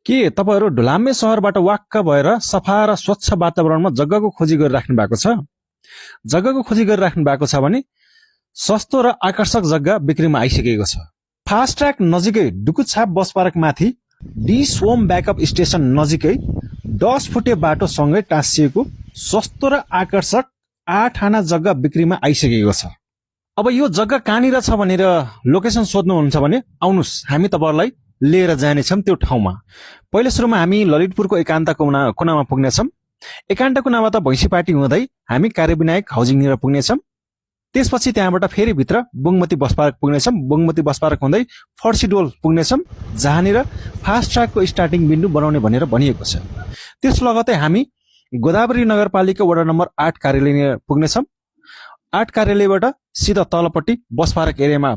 के तपाईहरु ढुलामे शहरबाट वाक्क भएर सफा र स्वच्छ वातावरणमा जग्गाको खोजी गरिराख्नु भएको छ? जग्गाको खोजी गरिराख्नु भएको छ भने सस्तो र आकर्षक जग्गा बिक्रीमा आइसकेको छ। फास्ट ट्र्याक नजिकै डुकुछाप बस पार्क माथि डी सोम ब्याकअप स्टेशन नजिकै 10 फुटे बाटो सँगै टाँसिएको सस्तो र आकर्षक 8 आना जग्गा बिक्रीमा आइसकेको छ। अब यो जग्गा कहाँनिर छ भनेर लोकेसन सोध्नुहुन्छ भने आउनुस्, हामी तपाईहरुलाई लिएर जानेछौं त्यो ठाउँमा। पहिलो सुरुमा हामी ललितपुरको एकान्त कुनामा पुग्नेछौं। एकान्त कुनाबाट भैँसीपाटी हुँदै हामी कार्यविनायक हाउजिङनिर पुग्नेछौं। त्यसपछि त्यहाँबाट फेरि भित्र बुङमती बस पार्क पुग्नेछौं। बुङमती बस पार्क हुँदै फर्सीडोल पुग्नेछौं, जहाँनिर फास्ट ट्र्याकको स्टार्टिङ बिन्दु बनाउने भनेर भनिएको छ। त्यस लगतै हामी गोदावरी नगरपालिका वडा नम्बर 8 कार्यालय पुग्नेछौं। 8 कार्यालयबाट सिधा तलपट्टि बस पार्क एरियामा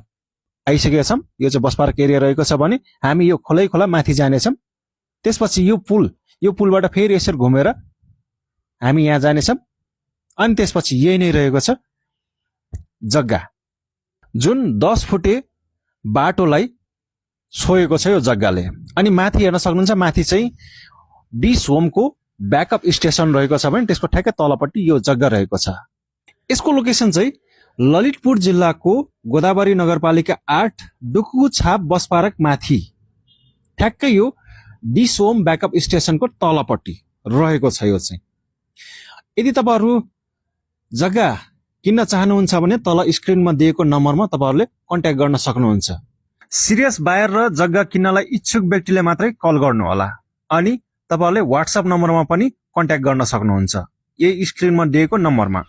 आइसकेका छौं। यो चाहिँ बस पार्क एरिया रहेको छ भने हामी यो खोला माथि जानेछौं। त्यसपछि यो पुलबाट फेरि यसरी घुमेर हामी यहाँ जानेछौं। अनि त्यसपछि यही नै रहेको छ जग्गा, जुन 10 फुटे बाटोलाई छोएको छ यो जग्गाले। अनि माथि हेर्न सक्नुहुन्छ, माथि चाहिँ डिस होमको ब्याकअप स्टेसन रहेको छ भने त्यसको ठ्याक्कै तलपट्टि यो जग्गा रहेको छ। यसको लोकेसन चाहिँ ललितपुर जिल्लाको गोदावरी नगरपालिका 8 डुकुछाप बस पार्क माथि ठ्याक्कै यो डिस होम ब्याकअप स्टेसनको तलपट्टि रहेको छ। यो चाहिँ यदि तपाईहरु जग्गा किन्न चाहनुहुन्छ भने तल स्क्रिनमा दिएको नम्बरमा तपाईहरुले कन्ट्याक्ट गर्न सक्नुहुन्छ। सिरियस बायर र जग्गा किन्नलाई इच्छुक व्यक्तिले मात्रै कल गर्नु होला। अनि तपाईहरुले WhatsApp नम्बरमा पनि कन्ट्याक्ट गर्न सक्नुहुन्छ, यही स्क्रिनमा दिएको नम्बरमा।